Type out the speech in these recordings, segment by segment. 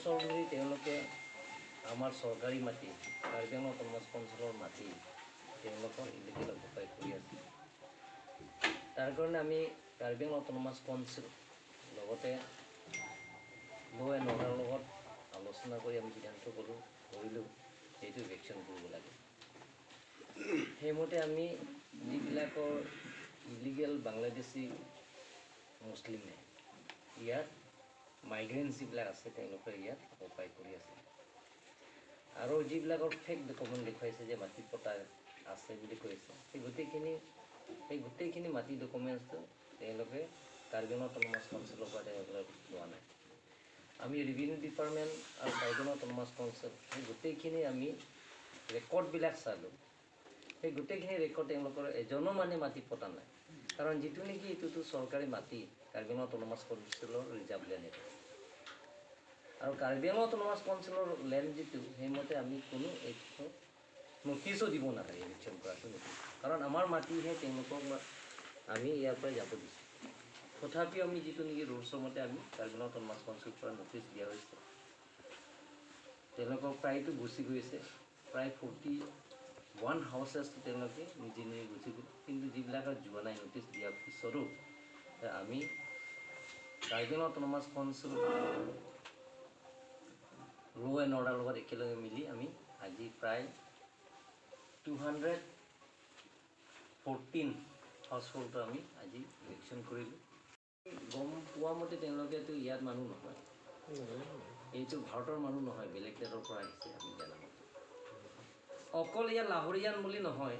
বছৰ ধৰি তেওঁলোকে আমাৰ চৰকাৰী মাটি, কাৰ্বি আংলং অট'নমাছ কাউন্সিলৰ মাটি তেওঁলোকৰ ইলিগেল অকুপাই কৰি আছে। তাৰ কাৰণে আমি কাৰ্বি আংলং অট'নমাছ কাউন্সিল লগতে ল' এণ্ড অৰ্ডাৰৰ লগত আলোচনা কৰি আমি সিদ্ধান্ত কৰিলোঁ এইটো ইভিকশ্যন কৰিব লাগে। সেইমতে আমি যিবিলাকৰ ইলিগেল বাংলাদেশী মুছলিমে ইয়াত মাইগ্ৰেণ্ট যিবিলাক আছে, তেওঁলোকে ইয়াত অকুপাই কৰি আছে আৰু যিবিলাকৰ ফেক ডকুমেণ্ট দেখুৱাইছে যে মাটি পটা আছে বুলি কৈছে, সেই গোটেইখিনি মাটি ডকুমেণ্টছটো তেওঁলোকে কাৰ্বি আংলং অট'নমাছ কাউন্সিলৰ পৰা তেওঁলোকে লোৱা নাই। আমি ৰেভিনিউ ডিপাৰ্টমেণ্ট আৰু কাৰ্বি আংলং অট'নমাছ কাউন্সিল সেই গোটেইখিনি আমি ৰেকৰ্ডবিলাক চালোঁ। সেই গোটেইখিনি ৰেকৰ্ড তেওঁলোকৰ এজনো মানে মাটি পতা নাই। কাৰণ যিটো নেকি এইটোতো চৰকাৰী মাটি, কাৰ্বি আংলং অট'নমাছ কাউন্সিলৰ ৰিজাৰ্ভ লেণ্ড এইটো। আৰু কাৰ্বি আংলং অট'নমাছ কাউন্সিলৰ লেণ্ড যিটো, সেইমতে আমি কোনো এইটো নটিচো দিব নালাগে, ইভিকশ্যন কৰাটো নটিচ। কাৰণ আমাৰ মাটিহে, তেওঁলোকক আমি ইয়াৰ পৰাই যাব দিছোঁ। তথাপিও আমি যিটো নেকি ৰুলছৰ মতে আমি কাৰ্বি আংলং অট'নমাছ কাউন্সিলৰ পৰা নটিচ দিয়া হৈছে। তেওঁলোকক প্ৰায়তো গুচি গৈছে। প্ৰায় 41 হাউচেছ তেওঁলোকে নিজে নিজে গুচি গ'ল। কিন্তু যিবিলাকত যোৱা নাই নটিচ দিয়াৰ পিছতো, আমি কাৰ্বি আংলং অট'নমাছ কাউন্সিল, ল' এণ্ড অৰ্ডাৰ লগত একেলগে মিলি আমি আজি প্ৰায় 214 হাউচহোল্ডটো আমি আজি ইভিকশ্যন কৰিলোঁ। গম পোৱা মতে তেওঁলোকেতো ইয়াত মানুহ নহয়, এইটো ভাৰতৰ মানুহ নহয়, বেলেগ ষ্টেটৰ পৰা আহিছে আমি জনা মতে। অকল ইয়াত লাহৰিয়ান বুলি নহয়,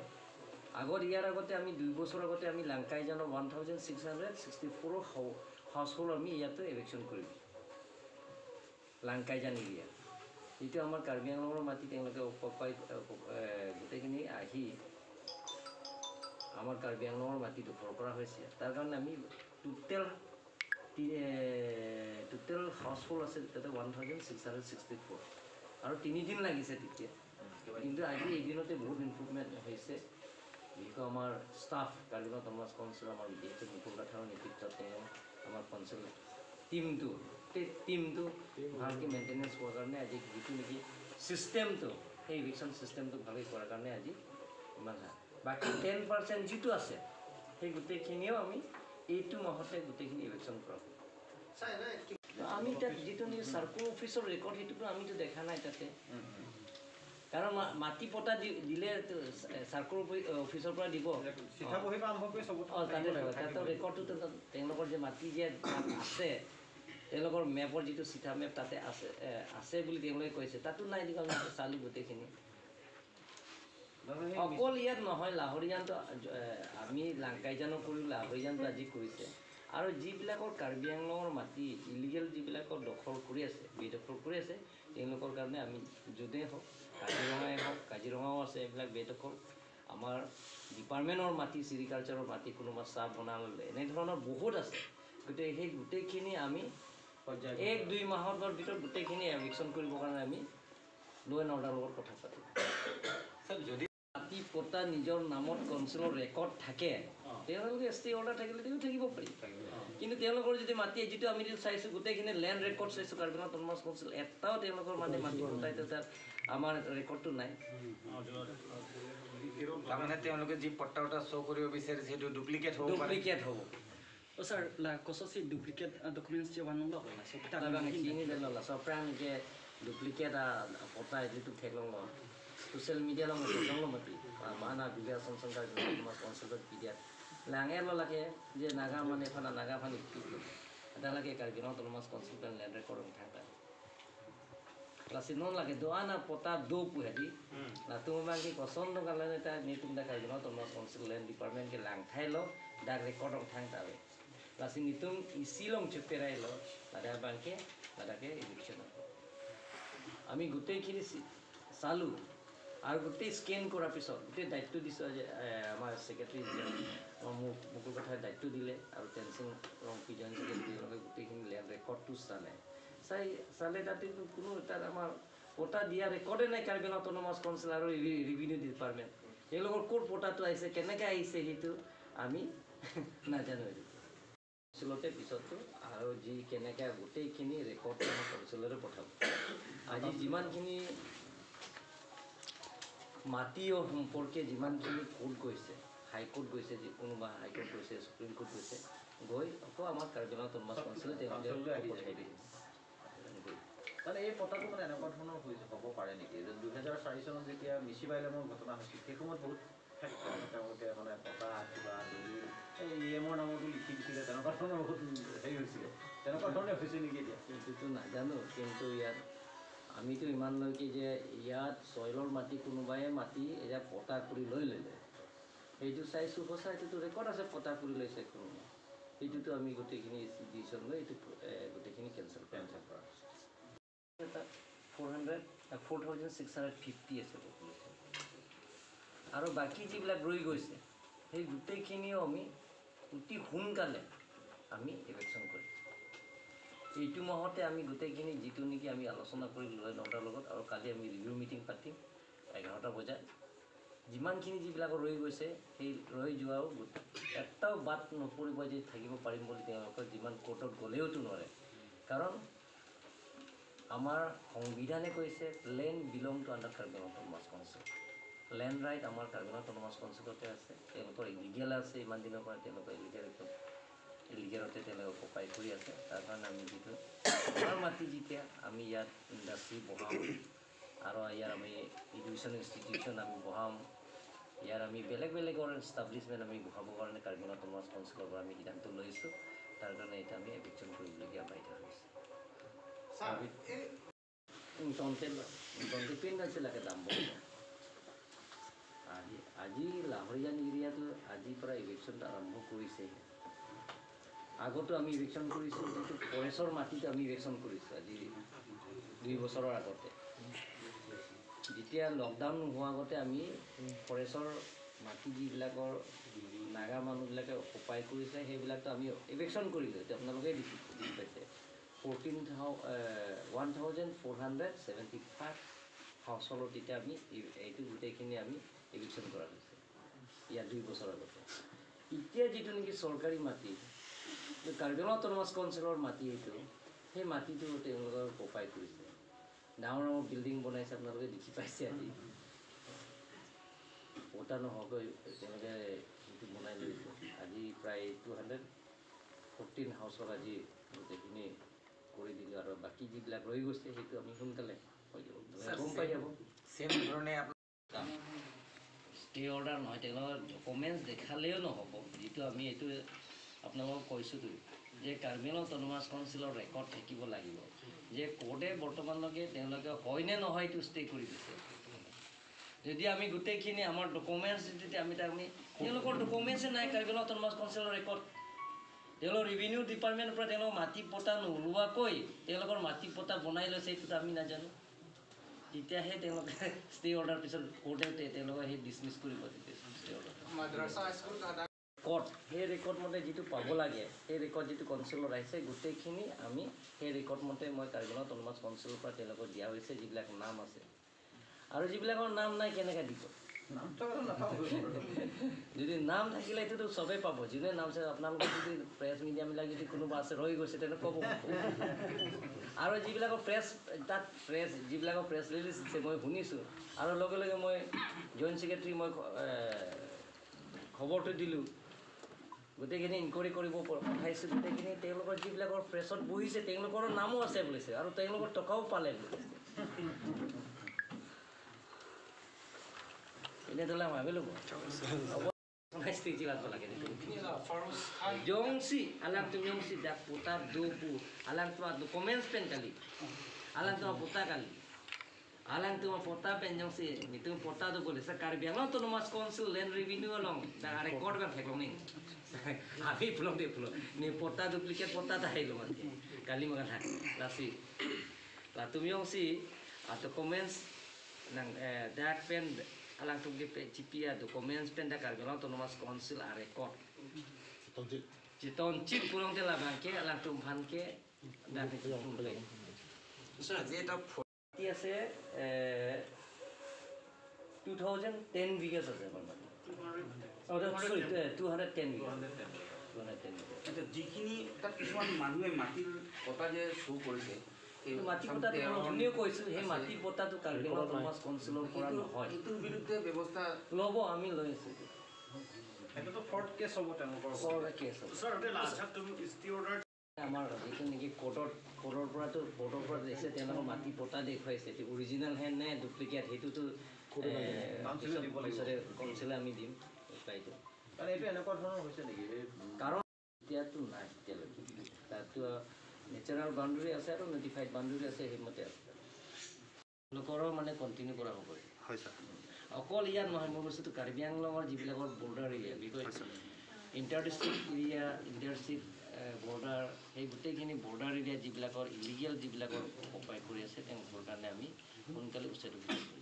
আগত ইয়াৰ আগতে আমি 2 বছৰ আগতে আমি লাংকাইজানৰ 1664 হাউচহোল্ড আমি ইয়াতে ইভিকশ্যন কৰিলোঁ, লাংকাইজান এৰিয়া। যিটো আমাৰ কাৰ্বি আংলঙৰ মাটি তেওঁলোকে অকুপাই গোটেইখিনি আহি আমাৰ কাৰ্বি আংলঙৰ মাটি দখল কৰা হৈছে। তাৰ কাৰণে আমি টোটেল টোটেল হাউচফুল আছিল তাতে 1664 আৰু 3 দিন লাগিছে তেতিয়া। কিন্তু আজি এইদিনতে বহুত ইম্প্ৰুভমেণ্ট হৈছে। বিশেষকৈ আমাৰ staff, Karbi Anglong autonomous council, আমাৰ যিহেতু মুকুল কাঠাৰৰ নেতৃত্বত তেওঁ আমাৰ কাউন্সিল টিমটো, গোটেই টিমটো ভালকৈ মেইনটেনেঞ্চ হোৱাৰ কাৰণে আজি যিটো নেকি ছিষ্টেমটো, সেই ইভিকশ্যন ছিষ্টেমটো ভালকৈ কৰাৰ কাৰণে আজি ইমান ভাল। বাকী 10% যিটো আছে, সেই গোটেইখিনিও আমি এইটো মাহতে গোটেইখিনি ইভিকশ্যন কৰা হ'ব। আমি তাত যিটো নেকি চাৰ্কল অফিচৰ ৰেকৰ্ড, সেইটোতো আমিতো দেখা নাই তাতে। কাৰণ মাটি পটা দিলে চাৰ্কল অফিচৰ পৰা দিব। চিঠা বহীৰ পৰা আৰম্ভ কৰি চবত। অঁ, তাতে থাকিব। তাতে ৰেকৰ্ডটো তেওঁলোকৰ যে মাটি যে তাত আছে, তেওঁলোকৰ মেপৰ যিটো চিঠা মেপ তাতে আছে, আছে বুলি তেওঁলোকে কৈছে, তাতো নাই। দেখোন আমি চালোঁ গোটেইখিনি। অকল ইয়াত নহয়, লাহৰিয়ানটো আমি লাংকাইজানো কৰিলোঁ, লাহৰিয়ানটো আজি কৰিছে। আৰু যিবিলাকৰ কাৰ্বি আংলঙৰ মাটি ইলিগেল যিবিলাকৰ দখল কৰি আছে, বেদখল কৰি আছে, তেওঁলোকৰ কাৰণে আমি য'তেই হওক, কাজিৰঙাই হওক, কাজিৰঙাও আছে এইবিলাক বেদখল। আমাৰ ডিপাৰ্টমেণ্টৰ মাটি, চিৰিকালচাৰৰ মাটি কোনোবা চাহ বনালে, এনেধৰণৰ বহুত আছে। গতিকে সেই গোটেইখিনি আমি 1-2 মাহৰ ভিতৰত গোটেইখিনি এভিকশ্যন কৰিবৰ কাৰণে আমি ল' এণ্ড অৰ্ডাৰ লগত কথা পাতিম। যদি মাটি পটা নিজৰ নামত কাউন্সিলৰ ৰেকৰ্ড থাকে, তেওঁলোকে ষ্টে অৰ্ডাৰ থাকিলে তেওঁ থাকিব পাৰি। কিন্তু তেওঁলোকৰ যদি মাটি যিটো আমি যিটো চাইছোঁ, গোটেইখিনি লেণ্ড ৰেকৰ্ড চাইছোঁ, কাৰ্বি আংলং অট'নমাছ কাউন্সিল এটাও তেওঁলোকৰ মানে মাটি পটাই তাত আমাৰ ৰেকৰ্ডটো নাই। তাৰমানে তেওঁলোকে যি পট্টা শ্ব' কৰিব বিচাৰিছে, সেইটো ডুপ্লিকেট হ'ব পাৰে। ডুপ্লিকেট হ'ব। Oh, sir, la koso si duplicate documents che wanong lo la so ta. Kini de la so prang ke duplicate a pota itu thek long lo social media long long lo mati mana biga song song ka autonomous council media lange lo lake je naga mane fana naga fani ada lake Karbi Autonomous Council land record thang ta lasi non lake doana pota do pu hadi la tum bang ki koson do kalane ta ni tum da Karbi Autonomous Council land department ke lang thai lo dak record thang ta be lasi nitung isilong chuperai lo lada bangke ladake eviction। আমি গোটেইখিনি চালোঁ আৰু গোটেই scan কৰাৰ পিছত গোটেই দায়িত্ব দিছোঁ যে আমাৰ ছেক্ৰেটাৰী, আমাৰ মোক মুকুল কথাই দায়িত্ব দিলে আৰু টেনচিং ৰংপি জইণ্ট ছেক্ৰেটাৰী, তেওঁলোকে গোটেইখিনি লেণ্ড ৰেকৰ্ডটো চালে। চালে তাতে কোনো তাত আমাৰ পটা দিয়া ৰেকৰ্ডে নাই। কাৰ্বি অট'নমাছ কাউন্সিল আৰু ৰেভিনিউ ডিপাৰ্টমেণ্ট, তেওঁলোকৰ ক'ত পটাটো আহিছে, কেনেকৈ আহিছে, সেইটো আমি নাজানো এইটো। কাউন্সিলতে পিছততো আৰু যি কেনেকৈ গোটেইখিনি ৰেকৰ্ড আমাৰ কাউন্সিলৰে পঠাব। আজি যিমানখিনি মাটিৰ সম্পৰ্কে যিমানখিনি কোৰ্ট গৈছে, হাইকোৰ্ট গৈছে, যি কোনোবা হাইকোৰ্ট গৈছে, সুপ্ৰিম কোৰ্ট গৈছে, গৈ আকৌ আমাৰ কাৰ্বি আংলং অট'নমাছ কাউন্সিলে তেওঁলোকে পঠাই দিয়ে। মানে এই পট্টাটো মানে এনেকুৱা ধৰণৰ হ'ব পাৰে নেকি যে 2004 চনত যেতিয়া মিচিবাইলামৰ ঘটনা হৈছিল, সেই সময়ত বহুত তেওঁলোকে মানে পট্টা কিবা দলিল এই ই এমৰ নামতো লিখি দিছিলে, তেনেকুৱা ধৰণৰ বহুত হেৰি হৈছিলে, তেনেকুৱা ধৰণে হৈছে নেকি এতিয়া? সেইটোতো নাজানো, কিন্তু ইয়াত আমিতো ইমানলৈকে যে ইয়াত চইলৰ মাটি কোনোবাই মাটি এতিয়া পটা কৰি লৈ ল'লে, সেইটো চাইছোঁ, সঁচা এইটোতো ৰেকৰ্ড আছে, পটা কৰি লৈছে কোনোবাই, সেইটোতো আমি গোটেইখিনি ডিচিশ্যন লৈ এইটো গোটেইখিনি কেঞ্চেল কৰা হৈছে। এটা 4650 আছে পপুলেশ্যন, আৰু বাকী যিবিলাক ৰৈ গৈছে সেই গোটেইখিনিও আমি অতি সোনকালে আমি ইভেকশ্যন কৰিম। এইটো মাহতে আমি গোটেইখিনি যিটো নেকি আমি আলোচনা কৰিম ল এণ্ড অৰ্ডাৰ লগত, আৰু কালি আমি ৰিভিউ মিটিং পাতিম 11টা বজাত। যিমানখিনি যিবিলাক ৰৈ গৈছে সেই ৰৈ যোৱাও এটাও বাদ নপৰিব যে থাকিব পাৰিম বুলি তেওঁলোকৰ যিমান কোৰ্টত গ'লেওতো নোৱাৰে, কাৰণ আমাৰ সংবিধানে কৈছে land belong to under Karbi Anglong Autonomous Council. Land right আমাৰ কাৰ্বি আংলং অট'নমাছ কাউন্সিলতে আছে, তেওঁলোকৰ ইলিগেল আছে, ইমান দিনৰ পৰা তেওঁলোকৰ ইলিগেলতে তেওঁলোকে কপাই কৰি আছে। তাৰ কাৰণে আমি যিটো আমাৰ মাটি যেতিয়া আমি ইয়াত ইণ্ডাষ্ট্ৰি বহাম আৰু ইয়াৰ আমি এডুকেশ্যন ইনষ্টিটিউশ্যন আমি বহাম, ইয়াৰ আমি বেলেগ বেলেগৰ এষ্টাব্লিছমেণ্ট আমি বহাবৰ কাৰণে কাৰ্বি আংলং অট'নমাছ কাউন্সিলৰ পৰা আমি সিদ্ধান্ত লৈছোঁ। তাৰ কাৰণে এতিয়া আমি এভিকশ্যন কৰিবলগীয়া বাধ্য হৈছে। লাগে দাম আজি আজি লাহৰীজান এৰিয়াটো আজিৰ পৰা ইভিকশ্যনটো আৰম্ভ কৰিছেহে। আগতো আমি ইভিকশ্যন কৰিছোঁ, যিটো ফৰেষ্টৰ মাটিটো আমি ইভিকশ্যন কৰিছোঁ আজি 2 বছৰৰ আগতে, যেতিয়া লকডাউন নোহোৱা আগতে আমি ফৰেষ্টৰ মাটি যিবিলাকৰ নাগা মানুহবিলাকে অকুপাই কৰিছে সেইবিলাকতো আমি ইভিকশ্যন কৰিলোঁ। এতিয়া আপোনালোকে দেখি পাইছে 1475 হাউচহোল্ডত তেতিয়া আমি এইটো গোটেইখিনি আমি ইভিকশ্যন কৰা হৈছে ইয়াত 2 বছৰৰ আগতে। এতিয়া যিটো নেকি চৰকাৰী মাটি, কাৰ্বি আংলং অট'নমাছ কাউন্সিলৰ মাটি, এইটো সেই মাটিটো তেওঁলোকৰ অকুপাই কৰিছে, ডাঙৰ ডাঙৰ বিল্ডিং বনাইছে, আপোনালোকে দেখি পাইছে। আজি পতা নোহোৱাকৈ তেওঁলোকে সেইটো বনাই লৈছে। আজি প্ৰায় 214 হাউচৰ আজি গোটেইখিনি কৰি দিলোঁ, আৰু বাকী যিবিলাক ৰৈ গৈছে সেইটো আমি সোনকালে হৈ যাব, গম পাই যাব। চেম ধৰণে ষ্টে অৰ্ডাৰ নহয়, তেওঁলোকৰ ডকুমেণ্টছ দেখালেও নহ'ব। যিটো আমি এইটো আপোনালোকক কৈছোঁতো যে কাৰ্বি আংলং অট'নমাছ কাউন্সিলৰ ৰেকৰ্ড থাকিব লাগিব, যে কোৰ্টে বৰ্তমানলৈকে তেওঁলোকে হয়নে নহয় এইটো ষ্টে কৰি দিছে। যদি আমি গোটেইখিনি আমাৰ ডকুমেণ্টছ যদি আমি তাক আমি তেওঁলোকৰ ডকুমেণ্টছে নাই কাৰ্বি আংলং অট'নমাছ কাউন্সিলৰ ৰেকৰ্ড, তেওঁলোকৰ ৰেভিনিউ ডিপাৰ্টমেণ্টৰ পৰা তেওঁলোকৰ মাটি পতা নোলোৱাকৈ তেওঁলোকৰ মাটি পতা বনাই লৈছে, এইটোতো আমি নাজানো। তেতিয়াহে তেওঁলোকে ষ্টে অৰ্ডাৰ পিছত কোৰ্টে তেওঁলোকে সেই ডিছমিছ কৰিব তেতিয়া ষ্টে অৰ্ডাৰ। ৰেকৰ্ড সেই ৰেকৰ্ড মতে যিটো পাব লাগে, সেই ৰেকৰ্ড যিটো কাউন্সিলত আহিছে গোটেইখিনি আমি সেই ৰেকৰ্ড মতে মই কাৰ্বি আংলং অট'নমাছ কাউন্সিলৰ পৰা তেওঁলোকক দিয়া হৈছে, যিবিলাক নাম আছে আৰু যিবিলাকৰ নাম নাই কেনেকৈ দিব? যদি নাম থাকিলে এইটোতো চবেই পাব, যোনে নাম আছে। আপোনালোকৰ যদি প্ৰেছ মিডিয়াবিলাক যদি কোনোবা আছে ৰৈ গৈছে তেনে ক'ব। আৰু যিবিলাকৰ প্ৰেছ তাত প্ৰেছ যিবিলাকৰ প্ৰেছ ৰিলিজ দিছে মই শুনিছোঁ, আৰু লগে লগে মই জইণ্ট ছেক্ৰেটেৰী মই খবৰটো দিলোঁ, গোটেইখিনি ইনকুৱাৰী কৰিব পঠাইছোঁ। গোটেইখিনি তেওঁলোকৰ যিবিলাকৰ প্ৰেছত বহিছে তেওঁলোকৰো নামো আছে বুলিছে, আৰু তেওঁলোকৰ টকাও পালে বুলিছে। এনেদৰে ভাবিলোঁ Jongsi alang tu nyongsi dak putar dopu alang tu documents pen kali alang tu putar kali alang tu pota pen jongsi itu pota tu boleh sa Karbi Anglong Autonomous Council land revenue along dak record kan thaklong ning আমি ফুলং দে ফুলং ni pota duplicate pota ta hailo man kali makan ha lasi la tu nyongsi documents nang dak pen alang tu ge GPA documents pen da Karbi Anglong Autonomous Council a record chiton chit pulong te la bangke alang tu phanke da আজি এটা মাটি আছে 2010 বিঘাছ আছে আমাৰ মাটি। চৰি, 210 বিঘা। মানে তেনেকুৱা। আচ্ছা, যিখিনি তাত কিছুমান মানুহে মাটিৰ পটা যে শ্ব' কৰিছে, এই মাটি পট্টাটো মই অথনিও কৈছোঁ, সেই মাটি পট্টাটো কাৰ্বি আংলং অট'নমাছ কাউন্সিলৰ পৰা নহয়। সেইটোৰ বিৰুদ্ধে ব্যৱস্থা ল'ব, আমি লৈ আছোঁ। সেইটোতো ফ্ৰড কেছ হ'ব তেওঁলোকৰ। ফ্ৰড কেছ হ'ব। Sir, the last stay order আমাৰ যিটো নেকি কোৰ্টৰ পৰা দিছে, তেওঁলোকৰ মাটি পট্টা দেখুৱাইছে, এইটো অৰিজিনেল হে নে ডুপ্লিকেট সেইটোতো কাউন্সিলে দিব লাগিব। পিছতে কাউন্সিলে আমি দিম ৰিপ্লাইটো। কাৰণ এইটো এনেকুৱা ধৰণৰ হৈছে নেকি এই কাৰণ এতিয়াতো নাই এতিয়ালৈকে, তাততো নেচাৰেল বাউণ্ডেৰী আছে আৰু নটিফাইড বাউণ্ডেৰী আছে, সেইমতে আছে। তেওঁলোকৰো মানে কণ্টিনিউ কৰা হ'ব। হয় ছাৰ। অকল ইয়াত নহয়, মোৰ বস্তুটো কাৰ্বি আংলঙৰ যিবিলাকৰ বৰ্ডাৰ এৰিয়া, বিশেষকৈ inter district area, inter district border, সেই গোটেইখিনি বৰ্ডাৰ এৰিয়া যিবিলাকৰ ইলিগেল যিবিলাকৰ অপায় কৰি আছে, তেওঁলোকৰ কাৰণে আমি সোনকালে উচ্ছেদ অভিযান কৰিম।